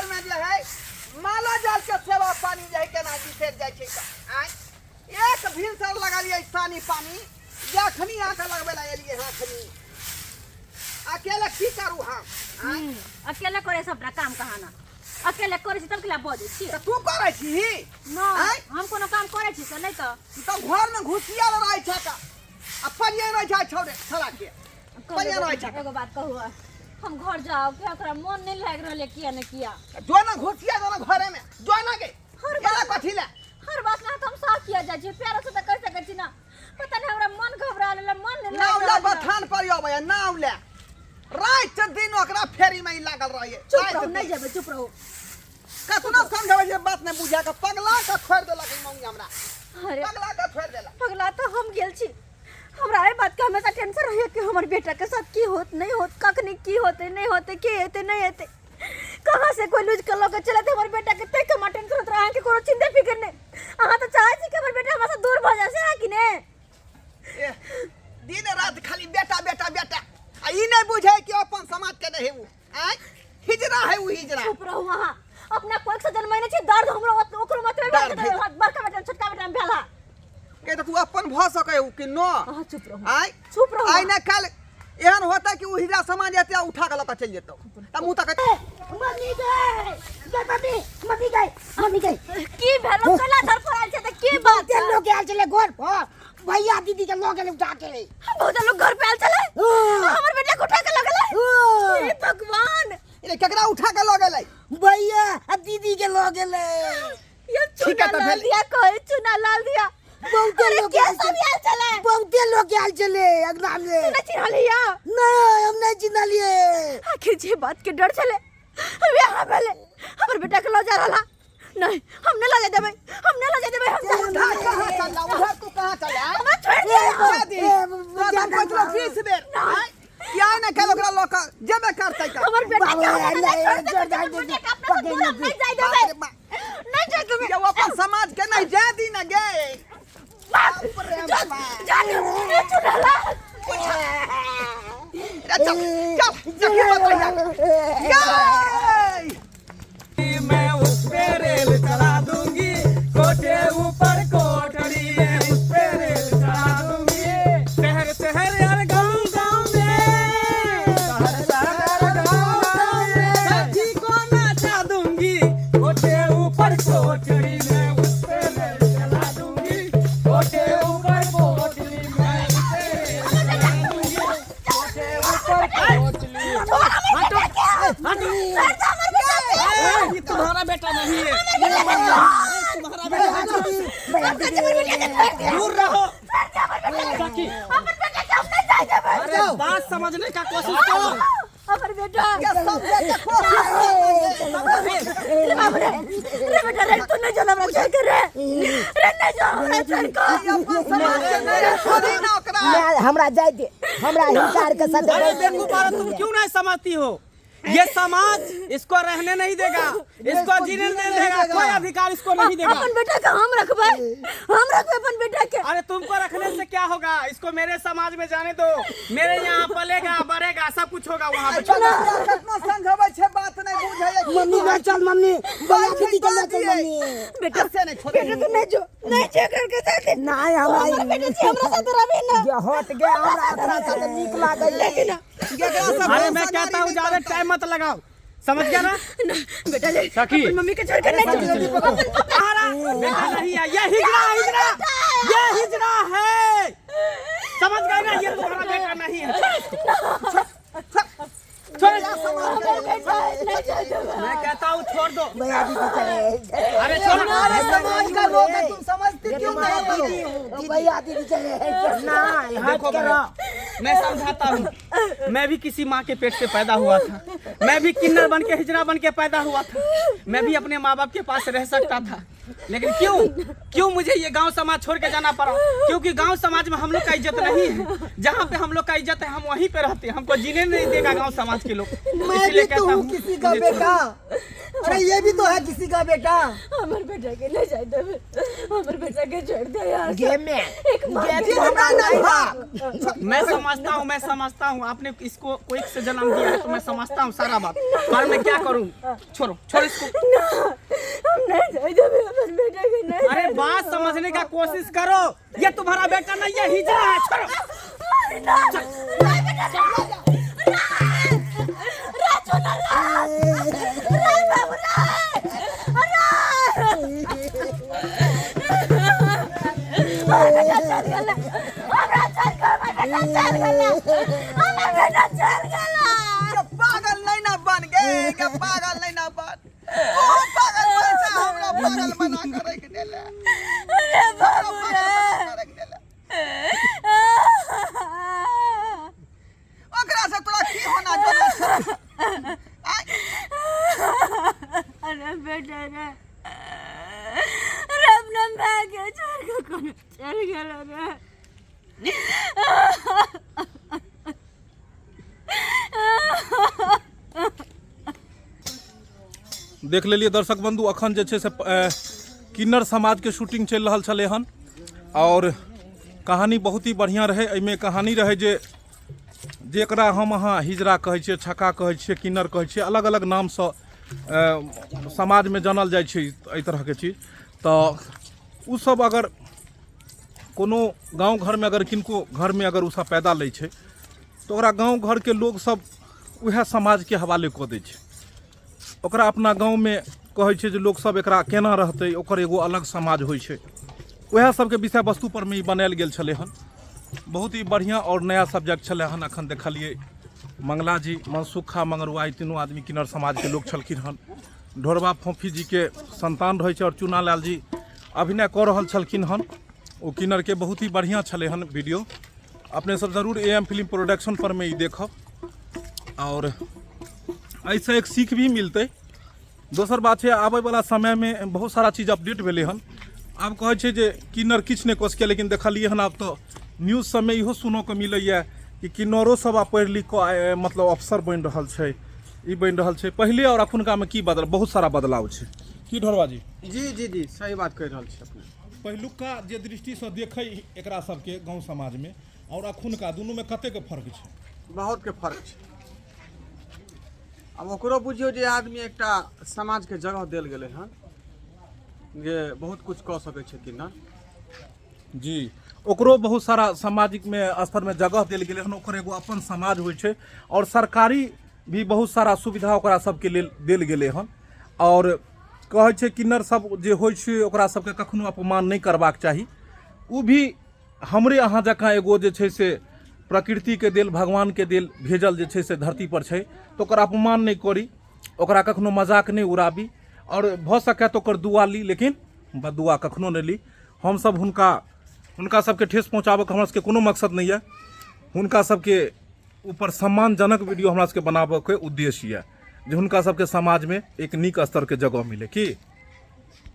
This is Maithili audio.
घर में जे है माला जाल के सेवा पानी जे है केना बिसरि जाइ छै तऽ आँय एक भिनसर लगलियै सानी पानी जे अखनी अहाँके लगबै लए एलियै हँ अखनी अकेले की करू हम आँय अकेले करे सबटा काम कहाना अकेले करे छी तब केला बजै छी तऽ तू करै छीही नहि आँय? हम कोनो काम करे छी से नहि तऽ तू तऽ घरमे घुसियाल रहै छ तऽ आ परिये रहै छै छौड़े छौड़ा के कहू बढ़िआँ एगो रहै छै। एगो बात कहू हम घर जाओ किया ओकरा मन नहीं लागि रहल है किया ने किया जो ना घुसिया जो ना घरे में जो ना के हर एला कथी ले हर बात ना तो हम साफ किया जाइ छी प्यारो से तऽ कर सकै छी ना पता नहीं हमरा मन घबरा लेला मन नहीं नाव लागि ले रहल है। बथान पर अबै नाव ले राति दिन ओकरा फेरी में ही लागल रहिए चुप राति रहू दिन। नहीं जेबै चुप रहू कतनो समझबै जे बात नहीं बुझा के पगला के छोड़ देलक ई मौगी हमरा अरे पगला के छोड़ देलक पगला तो हम गेल छी हमरा एहि बात के हमेशा टेंशन रहैए कि हमर बेटा के साथ की होत नहीं होत कखनी की होते नहीं होते के हेते नहीं हेते कहाँ से कोई लूज कर लऽ के चलत हमर बेटा के तै के हमरा टेंशन होत रहे अहाँके कोनो चिंता फिक्र नहीं अहाँ तऽ चाहै छी कि हमर बेटा हमरा से दूर भऽ जाय से है कि ने एह, दिन रात खाली बेटा बेटा बेटा आ ई नहीं बुझे कि अपन समाज के नहीं उ आँय हिजरा है उ हिजरा चुप रहू अहाँ अपना कोख से जन्मैने छी दर्द हमरो ओकरो मत दर्द भेल है। बड़का बेटा छोटका बेटा में भेल हा के तऽ तू अपन भऽ सकै हो कि न अहाँ चुप रहू आँय चुप रहू आइ ने काल्हि एहन होता कि उ हिजरा समाज एते उठा के लऽ के चलि जेतौ तऽ मुँह तक मम्मी गए गए मम्मी मम्मी गए मम्मी गए की भेलो कला धर पर आयल छै तऽ की बात बहुते लोग आयल छलै घर पर भैया दीदी के लऽ गेलै उठा के बहुत लोग घर पे आयल छलै हाँ। हमर बेटा के उठा के लऽ गेलै हाँ। हे भगवान रे केकरा उठा के लऽ गेलै भैया आ दीदी के लऽ गेलै ये ठीक है चूना तऽ लाल भेल। दिया कोई चूना लाल दिया बहुते अरे लोग के आयल सब छलै आयल छलै बहुते लोग आयल छलै अंगना में तू नहीं चिन्हलिया नहीं हम नहीं चिन्हलिए आखिर जे बात के डर छलै हम यहाँ भेलै हमर बेटा के लऽ जा रहला नहीं हम नहीं लऽ जाय देबै हम नहीं लऽ जाय देबै हम उधर कहाँ चल उधर तू कहाँ चल हमरा छोड़ दे जा दी तोरा हम कहै छलौ 20 बेर आँय किया ने काल्हि ओकरा लऽ के जेबे करतै तऽ हमर बेटा के बाबा, हम नहीं, नहीं छोड़ छोड़ देबै दे, हमर बेटा के अपना से पकड़ दूर हम ले। नहीं जाय बाप देबै रे बाप। नहीं जाय देबै जे ओ अपन समाज के नहीं जाय दी ना गे बाप रे जा बाप। जा ये चुनला रे चल चल देखी बतैया गई मैं उस पे रेल चला दूंगी कोठे ऊपर कोठरी मैं उस पे रेल चला दूंगी शहर शहर यार गाँव गाँव में शहर शहर गाँव गाँव में सखी को नाचा दूंगी कोठे ऊपर कोठरी मैं उस पे रेल चला दूंगी कोठे ऊपर कोठरी मैं उस पे रेल चला दूंगी कोठे ऊपर कोठरी हटो हटो ये तुम्हारा बेटा नहीं है तुम्हारा बेटा नहीं दूर रहो सखी अरे बात समझने का कोशिश करो हमर बेटा के समझे के कोशिश कर रे बाप रे रे बेटा रे तू नहीं जो हमरा छोड़ के रे रे नहीं जो हमरा छोड़ के अपन समाज के नहीं छोड़ी ना ओकरा मैं हमरा जाय दे हमरा हिंकार के साथ अरे बेवकूफ औरत तुम क्यों नहीं समझती हो ये समाज इसको रहने नहीं देगा इसको जीने नहीं देगा कोई अधिकार इसको नहीं देगा अपन बेटा के हम रखबै हम रखबै अपन बेटा के अरे तुमको रखने से क्या होगा इसको मेरे समाज में जाने दो मेरे यहाँ पलेगा बढ़ेगा सब कुछ होगा वहाँ पे कतना समझबै छै बात नहीं बुझै मम्मी ले चल मम्मी भैया दीदी के ले चल मम्मी बेटा से नहीं छोड़ बेटा तू नहीं जो नहीं जो करके साथ नहीं हमरा हमर बेटा छी हमरा साथ रहबे ना जे हट गए हमरा एकरा साथ नीक लागै लेकिन अरे मैं कहता हूँ ज्यादा टाइम मत लगाओ समझ गया ना ना बेटा ले सखी। अपन मम्मी के छोड़ के नहीं जो अपन तुम्हारा बेटा नहीं है ये हिजड़ा हिजड़ा ये हिजड़ा है समझ गए ना ये तुम्हारा बेटा नहीं है छोड़ इसको। हमर बेटा नहीं जाय देबै मैं कहता हूँ छोड़ दो भैया दीदी चले अरे छोड़ हमारे समाज का लोग है तुम समझते क्यों नहीं हो भैया दीदी चले नहीं देखो भाई, मैं समझाता हूँ मैं भी किसी माँ के पेट से पैदा हुआ था मैं भी किन्नर बन के हिजड़ा बन के पैदा हुआ था मैं भी अपने माँ बाप के पास रह सकता था लेकिन क्यों क्यों मुझे ये गांव समाज छोड़ के जाना पड़ा क्योंकि गांव समाज में हम लोग का इज्जत नहीं है जहाँ पे हम लोग का इज्जत है हम वहीं पे रहते हैं हमको जीने नहीं देगा गांव समाज के लोग मैं इसलिए भी तो कहता हूँ हूँ किसी का मुझे छोड़ बेटा अरे ये भी तो है किसी का बेटा। हमर बेटा के ले जाए देबे, हमर बेटा के छोड़ दे यार। गेम में एक माँ गेम के में हमरा नहीं था। मैं समझता हूँ, मैं समझता हूँ, आपने इसको कोई से जन्म दिया है तो मैं समझता हूँ सारा बात, पर मैं क्या करूँ? छोड़ो छोड़ो इसको। ना, हम नहीं जाए देबे हमर बेटा के, नहीं। अरे बात समझने का कोशिश करो, ये तुम्हारा बेटा नहीं है, हिजड़ा है, छोड़ो। ना, ना बेटा, ना, राजू ना, राज, राज बाबू, राज, राज। हमर बेटा चल गेलै, हमरा चल गेल, हमर बेटा चल गेलै, हमर बेटा चल गेलै। के पागल नहीं ना बन गए, के पागल नहीं ना बन। ओ पागल बन से हमरा पागल बना के रख देले। अरे बाबू पागल रे। बना के रख देले। ओकरा से तोरा की होना जोना छै? आय, अरे बेटा रे, अरे अपना माय के छोड़ के कोनो चल गेल रे। देख लेलिए दर्शक बंधु, अखन जे छै से किन्नर समाजके शूटिंग चलि रहल छलै हन और कहानी बहुत ही बढ़िआँ रहै। एहिमे कहानी रहै जे जेकरा हम अहाँ हिजड़ा कहै छियै, छक्का कहै छियै, किन्नर कहै छियै, अलग अलग नामसँ समाजमे जानल जाइ छै एहि तरहके चीज। तऽ ओसब अगर कोनो गाँव घरमे अगर किनको घरमे अगर ओसब पैदा लै छै तऽ ओकरा गाँव घरके लोकसब वएह समाजके हवाले कऽ दै छै। ओकरा अपना गाँवमे कहै छै जे लोकसब एकरा केना रहतै, ओकर एगो अलग समाज होइ छै। वएह सबके विषय वस्तु परमे ई बनायल गेल छलै हन। बहुत ही बढ़िआँ आओर नया सब्जेक्ट छलै हन। अखन देखलियै मंगला जी, मनसुखा, मंगरुआ, ई तीनू आदमी किन्नर समाजके लोक छलखिन हन। ढोरबा फोफी जीके संतान रहै छै और चुनालाल जी अभिनय कऽ रहल छलखिन हन ओ किन्नरके। बहुत ही बढ़िआँ छलै हन वीडियो। अपने सब जरूर ए एम फिल्म प्रोडक्शन पर मे ई देखब और एहिसँ एक सीख भी मिलतै। दोसर बात छै, आबैवला समयमे बहुत सारा चीज अपडेट भेलै हन। आब कहै छै जे किन्नर किछु नहि कऽ सकैए, लेकिन देखलियै हन आब तऽ न्यूज सबमे इहो सुनऽके मिलैए कि किन्नरो सब आब पढ़ि लिख कऽ मतलब अफसर बनि रहल छै, ई बनि रहल छै। पहिले आओर अखुनकामे की बदल, बहुत सारा बदलाव छै। की ढोरबा जी? जी जी जी, सही बात कहि रहल छी अपने। पहिलुका जे दृष्टिसँ देखै एकरा सबके गाँव समाजमे आओर अखुनका दुनूमे कतेक फर्क छै? बहुतके फर्क छै। आब ओकरो बुझियौ जे आदमी एकटा समाजके जगह देल गेलै हन जे बहुत कुछ कऽ सकै छै कि नहि। जी, ओकरो बहुत सारा सामाजिकमे स्तरमे जगह देल गेलै हन। ओकर एगो अपन समाज होइ छै आओर सरकारी भी बहुत सारा सुविधा ओकरा सबके लेल देल गेलै हन। आओर कहै छै किन्नर सब जे होइ छै ओकरा सबके कखनो अपमान नहि करबाक चाही। ओ भी हमरे अहाँ जकाँ एगो जे छै से प्रकृतिके देल, भगवानके देल भेजल जे छै से धरती पर छै, तऽ ओकर अपमान नहि करी, ओकरा कखनो मजाक नहि उड़ाबी आओर भऽ सकै तऽ ओकर दुआ ली, लेकिन बदुआ कखनो नहि ली। हमसब हुनका सबके ठेस पहुँचाबऽके हमरा सबके कोनो मकसद नहि यऽ। हुनका सबके ऊपर सम्मानजनक वीडियो हमरा सबके बनाबऽके उद्देश्य यऽ जे हुनका सबके समाजमे एक नीक स्तरके जगह मिले। की